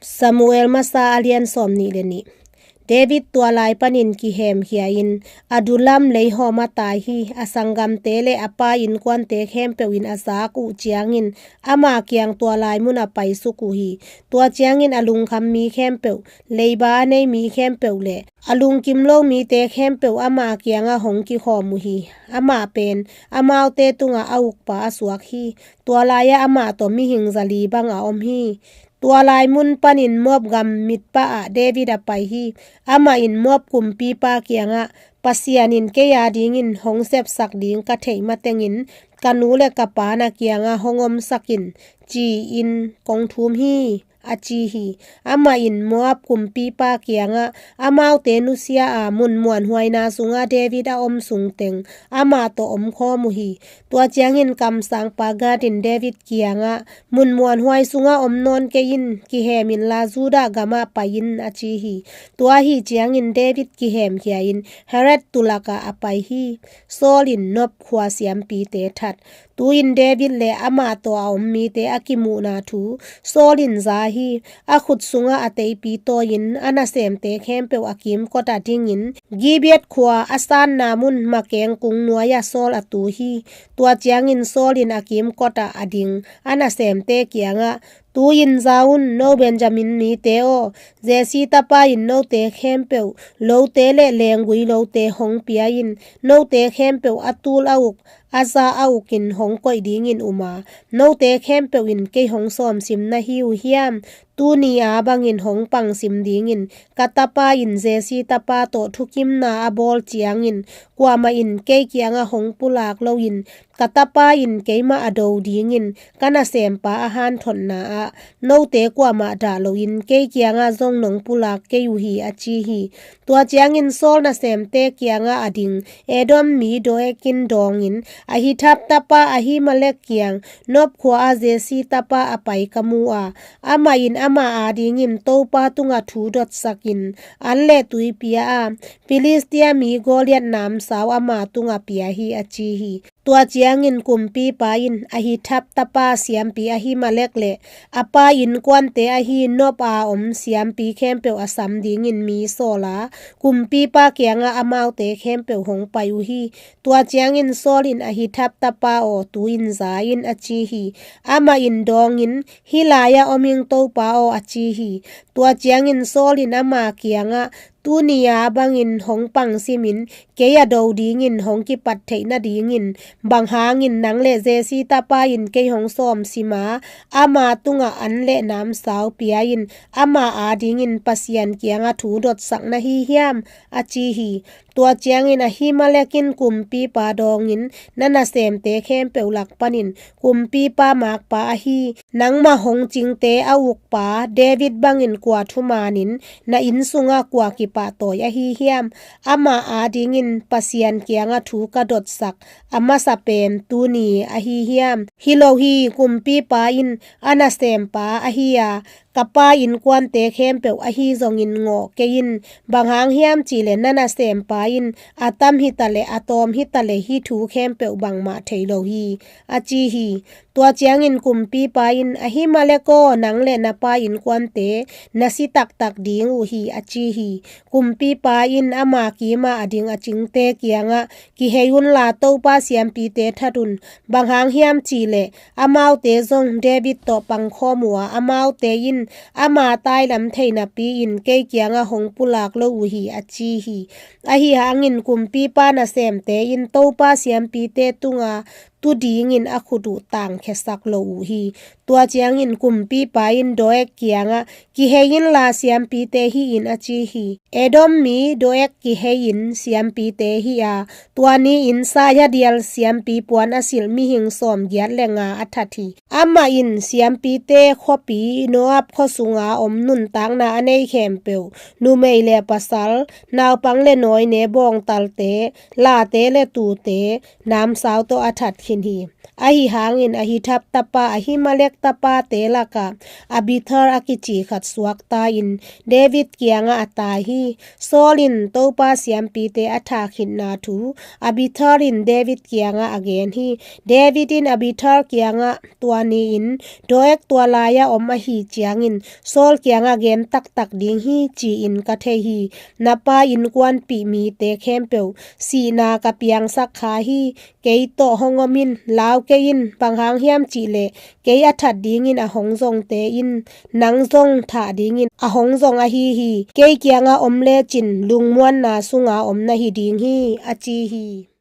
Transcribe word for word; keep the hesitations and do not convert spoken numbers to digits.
Samuel masa a lian sawm nih le nih. David tua lai panin kihemkhia in Adullam leihawm a tai hi. A sanggamte le a pa innkuante khempeuh in a zak uh ciangin ama kiang tua lai mun a paisuk uh hi. Tua ciangin a lungkham mi khempeuh, leiba a nei mi khempeuh le a lungkim lo mite khempeuh ama kiangah hong kikhawm uh hi. Amah pen amaute tungah a ukpa a suak hi. Tua lai-ah amah tawh mihing zali bang a om hi. Tua lai mun panin Moab gam mitpah ah David a pai hi. Amah in Moab kumpipa kiangah, Pasian in kei a dingin hong sepsak ding ka theih matengin ka nu le ka pa na kiangah hong omsak in, ci-in kong thum hi, a ci hi. Amah in Moab kumpipa kiangah amaute nusia a mun muanhuaina sungah David a om sungteng amah tawh omkhawm uh hi. Tua ciangin kamsangpa Gad in David kiangah, Mun muanhuai sungah om nawn kei in, kihem inla Judah gamah pai in, a ci hi. Tua ahi ciangin David kihemkhia in Hereth tulakah a pai hi. Saul in Nob khua siampite that. Tu-in David le amah tawh a om mite a kimuhna thu Saul in za hi. A khut sungah a teipi tawi-in a nasemte khempeuh a kimkot ah dingin Gibeath khua a sanna mun makeng kung nuai-ah Saul a tu hi. Tua ciangin Saul in a kimkot ah a ding a nasemte kiangah, Tu-in za un, no Benjamin mite aw, Jesse tapa in note khempeuh lote le lenggui lote hong pia in, note khempeuh a tul a uk, a za a ukin hong koih dingin um a, note khempeuh in kei hong sawmsim na hi uh hiam? Tuni a bangin hong pangsim dingin ka tapa in Jesse tapa tawh thukimna a bawl ciangin kuamah in kei kiangah hong pulak loin ka tapa in keimah a do dingin ka nasempa a hanthotna ah note kuamah dah loin kei kiangah zong nong pulak kei uh hi, a ci hi. Tua ciangin Saul nasemte kiangah a ding Edom mi Doeg in dawngin, Ahithab tapa Ahimelek kiang Nob khua-ah Jesse tapa a pai ka mu a, amah in amah adingin Topa tungah thu dotsakin an le tui pia a, Filistia mi Goliath namsau ama tungah pia hi, a ci hi. Tua ciangin kumpipa in Ahithab tapa siampi Ahimelek le a pa innkuante ahi Nob a om siampi khempeuh a sam dingin mi sawl a, kumpipa kiangah amaute khempeuh hong pai uh hi. Tua ciangin Saul in Ahithab tapa aw, tu-in za in, a ci hi. Amah in dawngin, Hih lai-ah om ing Topa aw, a ci hi. Tua ciangin Saul in ama kiangah, Tuni a bangin hong pangsimin kei a do dingin hong kipat theih nadingin, bang hangin nang le Jesse tapa in kei hong sawmsim a, ama tungah an le namsau pia in ama adingin Pasian kiangah thu dotsak na hi hiam? A ci hi. Tua ciangin Ahimelek in kumpipa dawngin, Na nasemte khempeuh lak panin kumpipa makpa ahi, nangmah hong cingte a ukpa David bangin kua thumanin na inn sungah kua kipahtawi ahi hiam? Ama adingin Pasian kiangah thu ka dotsak a masa pen tuni ahi hiam? Hi lo hi, kumpipa in a nasempa ahi a, ka pa innkuante khempeuh ahi zongin ngawh kei in, bang hang hiam cihleh na nasempa in a tam hitaleh a tawm hitaleh hih thu khempeuh bangmah thei lo hi, a ci hi. Tua ciangin kumpipa in, Ahimelek aw, nang le na pa innkuante na si taktak ding uh hi, a ci hi. Kumpipa in ama kimah a ding a cingte kiangah, Kihei unla Topa siampite that un, bang hang hiam cihleh amaute zong David tawh pangkhawm uh a, amaute in ama tailam thei napi-in kei kiangah hong pulak lo uh hi, a ci hi. Ahi hangin kumpipa nasemte in Topa siampite tunga tu dingin a khut uh tangkhiasak lo uh hi. Tua ciangin kumpipa in Doeg kiangah, Kihei inla siampite hih in, a ci hi. Edom mi Doeg kihei in siampite hih a, tua ni-in Sayadiel siampi puan a silh mihing sawmgiat le nga a that hi. Amah in siampite khuapi Noab khua sunga om nuntakna a nei khempeuh, numei le pasal, naupang le nawine, bawngtalte, late le tute, namsau tawh a that hi. in hi. Ahi hangin Ahithub tapa Ahimelek tapate lakah Abiathar a kici khat suakta-in David kiangah a tai hi. Saul in Topa siampite a thah khitna thu Abiathar in David kiangah a gen hi. David in Abiathar kiangah, "Tua ni-in Doeg tua lai-ah om ahih ciangin Saul kiangah gen taktak ding hi, ci-in ka thei hi. Na pa innkuanpih mite khempeuh sihna ka piangsak kha hi. Kei tawh hong om in, lau kei in, bang hang hiam cih leh kei a that dingin a hong zongte in nang zong thah dingin a hong zong ahi hi. Kei kiangah om lecin lungmuanna sunga om na hi ding hi," a ci hi.